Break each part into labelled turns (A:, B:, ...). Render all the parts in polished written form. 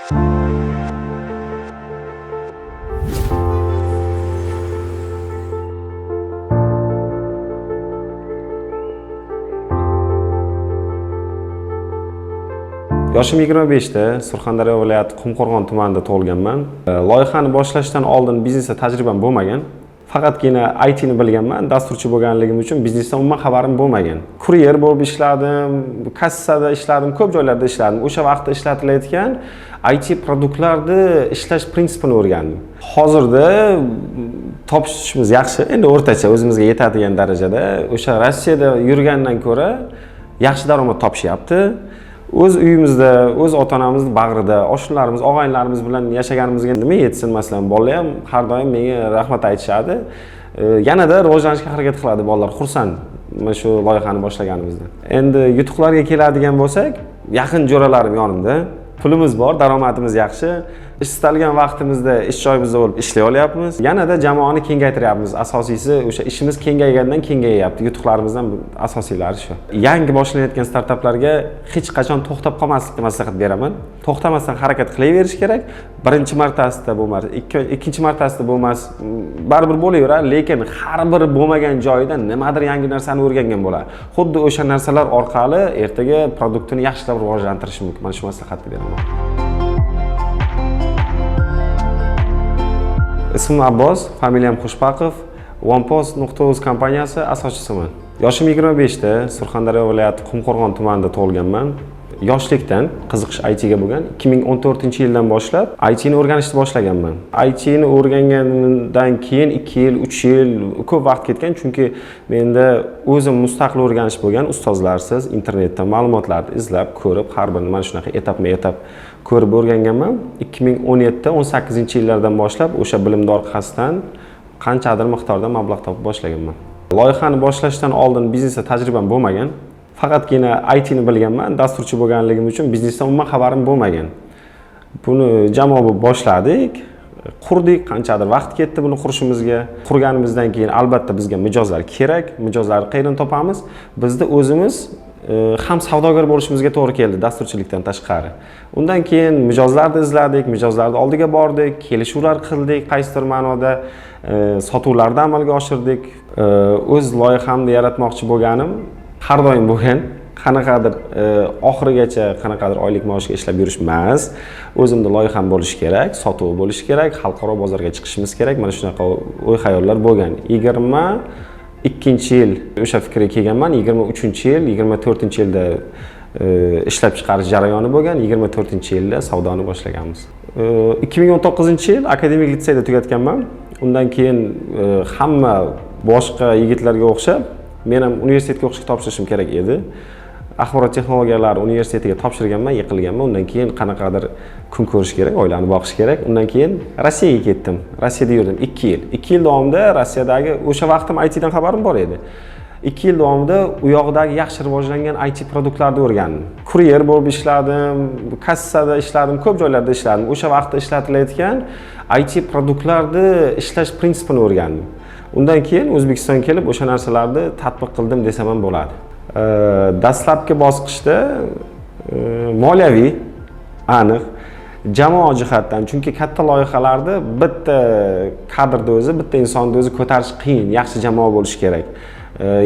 A: Yoshim 25 da, Surxondaryo viloyati Qumqo'rg'on tumanida tug'ilganman. Loyihani boshlashdan oldin biznesda tajribam bo'lmagan. Faqatgina ITni bilganman. Dasturchi bo'lganligim uchun biznesdan umuman xabarim bo'lmagan. Kuryer bo'lib ishladim, kassada ishladim, ko'p joylarda ishladim. O'sha vaqtda ishlatilayotgan IT produktlarni ishlash prinsipini o'rgandim. Hozirda topishimiz yaxshi, endi o'rtacha, o'zimizga yetadigan darajada. O'sha Rossiyada yurgandan ko'ra yaxshi daromad topishyapti. O'z uyimizda, o'z ota onamizni bag'rida, oshnalarimiz, og'aynilarimiz bilan yashaganimizga nima yetsin? Masalan, bolalar ham har doim menga rahmat aytishadi. Yanada rivojlanishga harakat qiladi bolalar, xursand mana shu loyihani boshlaganimizdan. Endi yutuqlarga keladigan bo'lsak, yaqin jo'ralarim yonimda, pulimiz bor, daromadimiz yaxshi, istalgan vaqtimizda ish joyimizda bo'lib ishlay olyapmiz, yanada jamoani kengaytiryapmiz. Asosiysi, o'sha ishimiz kengaygandan kengayyapti. Yutuqlarimizdan asosiylari shu. Yangi boshlanayotgan startaplarga hech qachon to'xtab qolmaslikni maslahat beraman. To'xtamasdan harakat qilaverish kerak. Birinchi martasida bo'lmas, ikkinchi martasida bo'lmas, baribir bo'laveradi, lekin har bir bo'lmagan joyida nimadir yangi narsani o'rgangan bo'ladi. Xuddi o'sha narsalar orqali ertaga produktini yaxshilab rivojlantirish mumkin. Mana shu maslahatni beraman. Ismim Abbos, familiyam Xushbaqov, OnePost.uz kompaniyasi asoschisiman. Yoshim 25 da, Surxondaryo viloyati Qumqo'rg'on tumanida tug'ilganman. Yoshlikdan qiziqish ITga bo'lgan. 2014-yildan boshlab ITni o'rganishni boshlaganman. ITni o'rganganimdan keyin 2 yil, 3 yil ko'p vaqt ketgan, chunki menda o'zim mustaqil o'rganish bo'lgan, ustozlarsiz internetdan ma'lumotlarni izlab, ko'rib, har birini mana shunaqa etapma-etap ko'rib o'rganganman. 2017, 18 yillardan boshlab o'sha bilimni orqasidan qanchadir miqdorda mablag' topib boshlaganman. Loyihani boshlashdan oldin biznesda tajribam bo'lmagan. Faqatgina ITni bilganman. Dasturchi bo'lganligim uchun biznesdan umuman xabarim bo'lmagan. Buni jamoa bo'lib boshladik, qurdik, qanchadir vaqt ketdi buni qurishimizga. Qurganimizdan keyin albatta bizga mijozlar kerak. Mijozlarni qayerdan topamiz? Bizda o'zimiz ham savdogar bo'lishimizga to'g'ri keldi dasturchilikdan tashqari. Undan keyin mijozlarni izladik, mijozlarni oldiga bordik, kelishuvlar qildik, qaysidir ma'noda sotuvlarni amalga oshirdik. O'z loyihamni yaratmoqchi bo'lganim har doim bo'lgan. Qanaqadir oxirigacha qanaqadir oylik maoshga ishlab yurish emas, o'zimni loyiham bo'lishi kerak, sotuv bo'lishi kerak, xalqaro bozorga chiqishimiz kerak. Mana shunaqa o'y xayollar bo'lgan. 22-yil o'sha fikrga kelganman. 23-yil, 24-yilda ishlab chiqarish jarayoni bo'lgan, 24-yilda savdoni boshlaganmiz. 2019-yil akademik litseyda tugatganman. Undan keyin hamma boshqa yigitlarga o'xshab men ham universitetga o'qishga topshirishim kerak edi. Axborot texnologiyalari universitetiga topshirganman, yiqilganman. Undan keyin qanaqadir kun ko'rish kerak, oilani boqish kerak. Undan keyin Rossiyaga ketdim. Rossiyada yurdim 2 yil. 2 yil davomida Rossiyadagi, o'sha vaqtim ITdan xabarim bor edi, 2 yil davomida u yoqdagi yaxshi rivojlangan IT produktlarni o'rgandim. Kuryer bo'lib ishladim, kassada ishladim, ko'p joylarda ishladim. O'sha vaqtda ishlatilayotgan IT produktlarni ishlash prinsipini o'rgandim. Undan keyin O'zbekistonga kelib o'sha narsalarni tatbiq qildim desam ham bo'ladi. Dastlabki bosqichda moliyaviy, aniq jamoa jihatdan, chunki katta loyihalarni bitta kadrni o'zi, bitta insonni o'zi ko'tarish qiyin. Yaxshi jamoa bo'lishi kerak,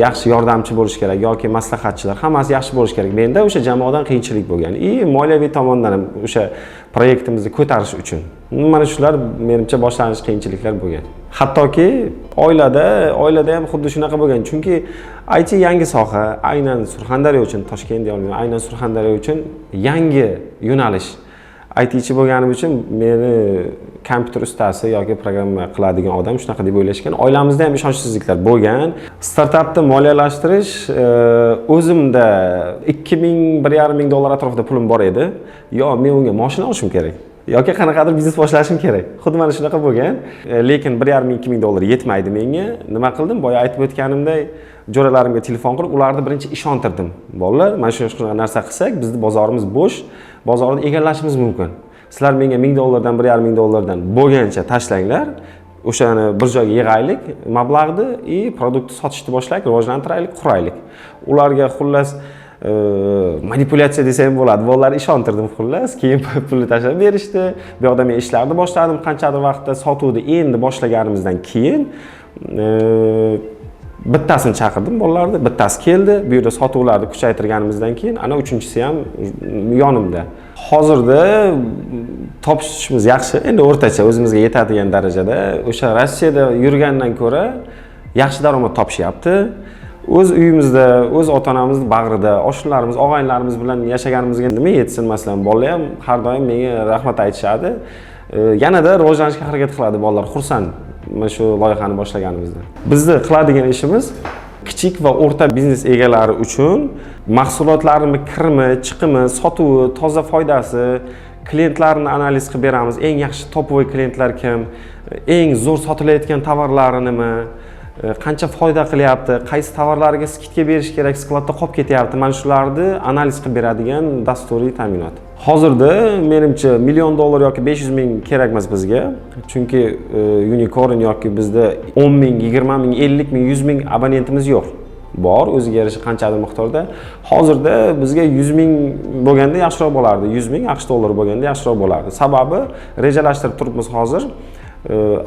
A: yaxshi yordamchi bo'lishi kerak yoki maslahatchilar, hammasi yaxshi bo'lishi kerak. Menda o'sha jamoadan qiyinchilik bo'lgan и moliyaviy tomondan ham o'sha proyektimizni ko'tarish uchun. Mana shular menimcha boshlanish qiyinchiliklar bo'lgan. Hattoki oilada ham xuddi shunaqa bo'lgan, chunki IT yangi soha, aynan Surxondaryo uchun, Toshkent deyolmayman, aynan Surxondaryo uchun yangi yo'nalish. ITchi bo'lganim uchun meni kompyuter ustasi yoki programma qiladigan odam, shunaqa deb o'ylashgan. Oilamizda ham ishonchsizliklar bo'lgan. Startapni moliyalashtirish, o'zimda 2000, 1,5 ming dollar atrofida pulim bor edi. Yo men unga moshina olishim kerak yoki qanaqadir biznes boshlashim kerak. Xuddi mana shunaqa bo'lgan. Lekin 1,5 ming, 2000 dollar yetmaydi menga. Nima qildim? Boya aytib o'tganimdek, jo'ralarimga telefon qilib, ularni birinchi ishontirdim. Bolalar, mana shunaqa narsa qilsak, bizni bozorimiz bo'sh, bozorni egallashimiz mumkin. Sizlar menga 1000 dollardan, 1,5 ming dollardan bo'lgancha tashlanglar, o'shani bir joyga yig'aylik mablag'ni и produktni sotishni boshlaylik, rivojlantiraylik, quraylik. Ularga xullas Manipulyatsiya desa ham bo'ladi, bolalarni ishontirdim xullas. Keyin pulni tashlab berishdi. Bu yoqda men ishlarni boshladim. Qanchadir vaqtda sotuvni endi boshlaganimizdan keyin bittasini chaqirdim bolalarni, bittasi keldi. Bu yerda sotuvlarni kuchaytirganimizdan keyin ana uchinchisi ham yonimda. Hozirda topishimiz yaxshi, endi o'rtacha, o'zimizga yetadigan darajada. O'sha Rossiyada yurgandan ko'ra yaxshi daromad topishyapti. O'z uyimizda, o'z ota onamizni bag'rida, oshnalarimiz, og'aynilarimiz bilan yashaganimizga nima yetsin? Masalan, bolalar ham har doim menga rahmat aytishadi. Yanada rivojlanishga harakat qiladi bolalar, xursand mana shu loyihani boshlaganimizda. Bizni qiladigan ishimiz kichik va o'rta biznes egalari uchun mahsulotlarni kirimi, chiqimi, sotuvi, toza foydasi, klientlarni analiz qilib beramiz. Eng yaxshi топовый klientlar kim, eng zo'r sotilayotgan tovarlari nima, qancha foyda qilyapti, qaysi tovarlarga скидка berish kerak, skladda qolib ketyapti, mana shularni analiz qilib beradigan dasturiy ta'minot. Hozirda menimcha $1 million yoki 500 ming kerak emas bizga, chunki unicorn yoki bizda 10 ming, 20 ming, 50 ming, 100 ming abonentimiz yo'q. Bor o'ziga yarasha qanchadir miqdorda. Hozirda bizga 100 ming bo'lganda yaxshiroq bo'lardi, 100 ming AQSh dollari bo'lganda yaxshiroq bo'lardi. Sababi rejalashtirib turibmiz hozir.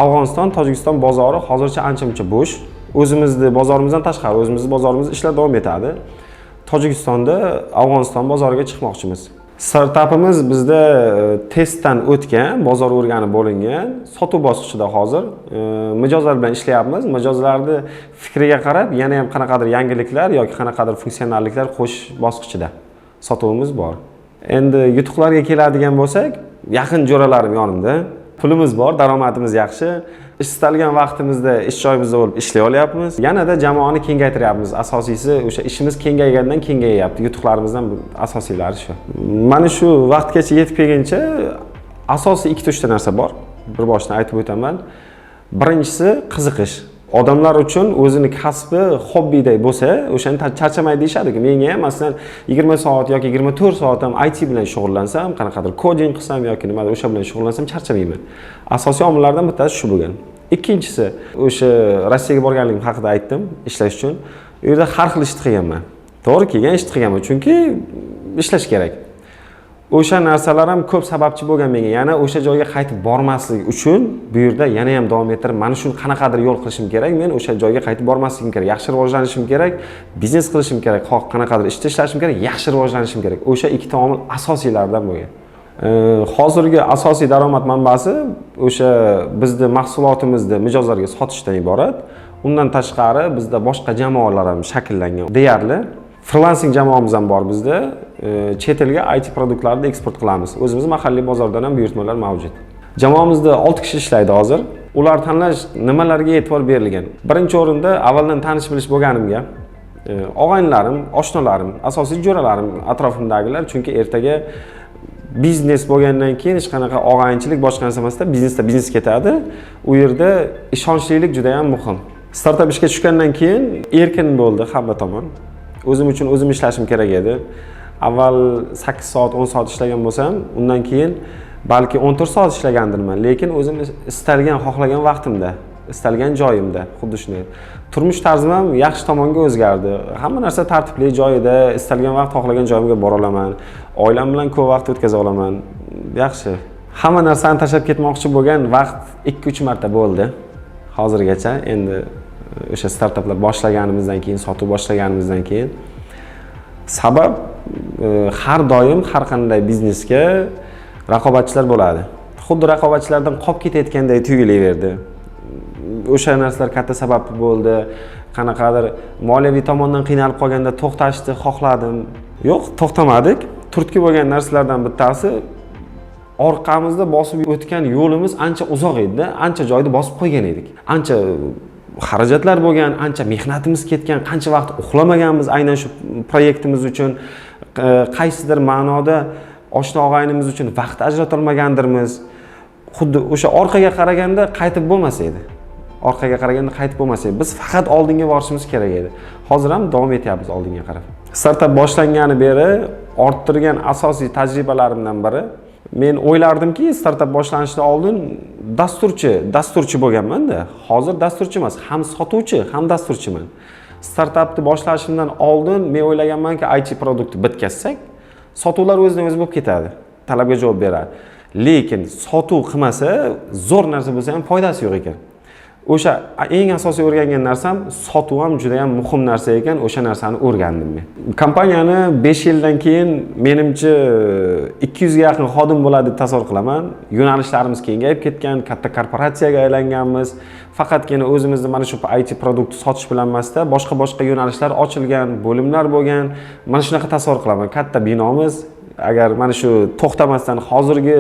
A: Afg'oniston, Tojikiston bozori hozircha ancha muncha bo'sh. O'zimizni bozorimizdan tashqari, o'zimizni bozorimizda ishlar davom etadi. Tojikistonda, Afg'oniston bozoriga chiqmoqchimiz. Startapimiz bizda testdan o'tgan, bozor o'rganib bo'lingan, sotuv bosqichida hozir. Mijozlar bilan ishlayapmiz. Mijozlarni fikriga qarab yana ham qanaqadir yangiliklar yoki qanaqadir funksionalliklar qo'shish bosqichida. Sotuvimiz bor. Endi yutuqlarga keladigan bo'lsak, yaqin jo'ralarim yonimda. Pulimiz bor, daromadimiz yaxshi. Istalgan vaqtimizda ish joyimizda bo'lib ishlay olyapmiz. Yanada jamoani kengaytiryapmiz. Asosiysi, o'sha ishimiz kengaygandan kengayapti. Yutuqlarimizdan asosiylari shu. Mana shu vaqtgacha yetib kelguncha asosiy ikkita, uchta narsa bor, bir boshdan aytib o'taman. Birinchisi qiziqish. Odamlar uchun o'zini kasbi hobbiday bo'lsa, o'shani charchamaydi deyishadiku. Menga ham, masalan, 20 soat yoki 24 soat ham IT bilan shug'ullansam, qanaqadir coding qilsam yoki nimadir o'sha bilan shug'ullansam, charchamayman. Asosiy omillardan bittasi shu bo'lgan. Ikkinchisi, o'sha Rossiyaga borganligim haqida aytdim ishlash uchun. U yerda har xil ishni qilganman, to'g'ri kelgan ishni qilganman, chunki ishlash kerak. O'sha narsalar ham ko'p sababchi bo'lgan menga yana o'sha joyga qaytib bormaslik uchun. Bu yerda yana ham davom ettirib, mana shuni qanaqadir yo'l qilishim kerak, men o'sha joyga qaytib bormasligim kerak, yaxshi rivojlanishim kerak, biznes qilishim kerak, xoh qanaqadir ishda ishlashim kerak, yaxshi rivojlanishim kerak. O'sha ikkita omil asosiylardan bo'lgan. Hozirgi asosiy daromad manbasi o'sha bizni mahsulotimizni mijozlarga sotishdan iborat. Undan tashqari bizda boshqa jamoalar ham shakllangan deyarli. Freelancing jamoamiz ham bor bizda. Chet elga IT produktlarni eksport qilamiz. O'zimiz mahalliy bozordan ham buyurtmalar mavjud. Jamoamizda 6 kishi ishlaydi hozir. Ular tanlash nimalarga e'tibor berilgan? Birinchi o'rinda avvaldan tanish bilish bo'lganimga, og'aynilarim, oshnalarim, asosiy jo'ralarim, atrofimdagilar, chunki ertaga biznes bo'lgandan keyin hech qanaqa og'aynichilik, boshqa narsa emasda, biznesda biznes ketadi. U yerda ishonchlilik juda ham muhim. Startap ishga tushgandan keyin erkin bo'ldi hamma tomon. O'zim uchun o'zim ishlashim kerak edi. Avval 8 soat, 10 soat ishlagan bo'lsam, undan keyin balki 14 soat ishlagandirman, lekin o'zim istalgan, xohlagan vaqtimda, istalgan joyimda. Xuddi shunday turmush tarzim ham yaxshi tomonga o'zgardi. Hamma narsa tartibli, joyida, istalgan vaqt xohlagan joyimga bora olaman, oilam bilan ko'p vaqt o'tkaza olaman. Yaxshi. Hamma narsani tashlab ketmoqchi bo'lgan vaqt ikki uch marta bo'ldi hozirgacha. Endi o'sha startaplar boshlaganimizdan keyin, sotuv boshlaganimizdan keyin. Sabab, har doim har qanday biznesga raqobatchilar bo'ladi. Xuddi raqobatchilardan qolib ketayotganday tuyulaverdi. O'sha narsalar katta sabab bo'ldi. Qanaqadir moliyaviy tomondan qiynalib qolganda to'xtashni xohladim. Yo'q, to'xtamadik. Turtki bo'lgan narsalardan bittasi, orqamizda bosib o'tgan yo'limiz ancha uzoq edida, ancha joyni bosib qo'ygan edik, ancha xarajatlar bo'lgan, ancha mehnatimiz ketgan, qancha vaqt uxlamaganmiz aynan shu proyektimiz uchun. Qaysidir ma'noda oshna og'aynimiz uchun vaqt ajratolmagandirmiz. Xuddi o'sha orqaga qaraganda qaytib bo'lmas edi, orqaga qaraganda qaytib bo'lmas edi. Biz faqat oldinga borishimiz kerak edi. Hozir ham davom etyapmiz oldinga qarab. Startap boshlangani beri orttirgan asosiy tajribalarimdan biri, men o'ylardimki, startap boshlanishidan oldin dasturchi bo'lganmanda, hozir dasturchi emas, ham sotuvchi, ham dasturchiman. Startapni boshlashimdan oldin men o'ylaganmanki, IT продукт ni bitkazsak, sotuvlar o'zidan o'zi bo'lib ketadi, talabga javob beradi. Lekin sotuv qilmasa, zo'r narsa bo'lsa ham foydasi yo'q ekan. O'sha eng asosiy o'rgangan narsam, sotuv ham juda yam muhim narsa ekan, o'sha narsani o'rgandim men. Kompaniyani 5 yildan keyin, menimcha, 200 ga yaqin xodim bo'ladi deb tasavvur qilaman. Yo'nalishlarimiz kengayib ketgan, katta korporatsiyaga aylanganmiz. Faqatgina o'zimizni mana shu IT продукт sotish bilan emasda, boshqa boshqa yo'nalishlar ochilgan, bo'limlar bo'lgan. Mana shunaqa tasavvur qilaman. Katta binomiz, agar mana shu to'xtamasdan hozirgi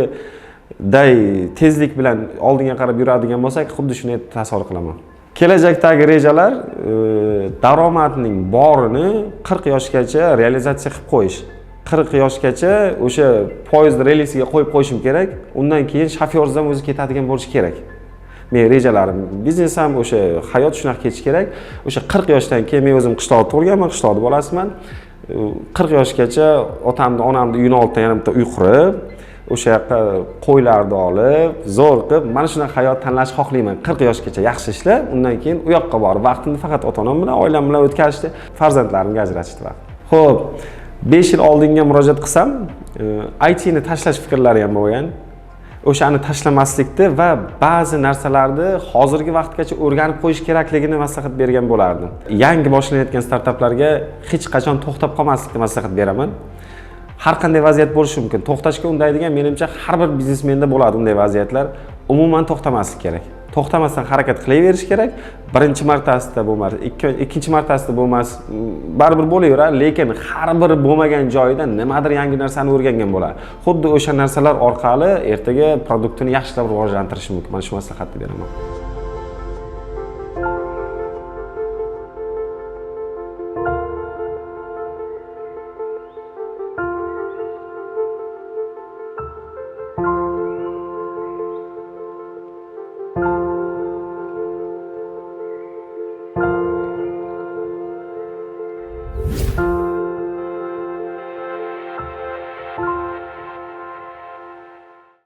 A: day tezlik bilan oldinga qarab yuradigan bo'lsak, xuddi shunday tasavvur qilaman. Kelajakdagi rejalar daromadning borini 40 yoshgacha realizatsiya qilib qo'yish. 40 yoshgacha o'sha poyezd relsiga qo'yib qo'yishim kerak. Undan keyin shofyorsiz ham o'zi ketadigan bo'lishi kerak. Men rejalarim, biznes ham, o'sha hayot shunaqa ketishi kerak. O'sha 40 yoshdan keyin, men o'zim qishloqda tug'ilganman, qishloqni bolasiman. 40 yoshgacha otamni, onamni uyini oldidan yana bitta uy qurib, o'sha yoqqa qo'ylarni olib, zo'r qilib, mana shunaqa hayot tanlashni xohlayman. 40 yoshgacha yaxshi ishlab, undan keyin u yoqqa borib, vaqtimni faqat ota onam bilan, oilam bilan o'tkazishni, farzandlarimga ajratishni vaqt. Ho'p, 5 yil oldinga murojaat qilsam, ITni tashlash fikrlari ham bo'lgan. O'shani tashlamaslikni va ba'zi narsalarni hozirgi vaqtgacha o'rganib qo'yish kerakligini maslahat bergan bo'lardim. Yangi boshlanayotgan startaplarga hech qachon to'xtab qolmaslikni maslahat beraman. Har qanday vaziyat bo'lishi mumkin. To'xtashga undaydigan, menimcha, har bir biznesmenda bo'ladi unday vaziyatlar. Umuman to'xtamaslik kerak. To'xtamasdan harakat qilaverish kerak. Birinchi martasida bo'lmas, ikkinchi martasida bo'lmas, baribir bo'laveradi, lekin har bir bo'lmagan joyida nimadir yangi narsani o'rgangan bo'ladi. Xuddi o'sha narsalar orqali ertaga продукт ini yaxshilab rivojlantirishi mumkin. Mana shu maslahatni beraman.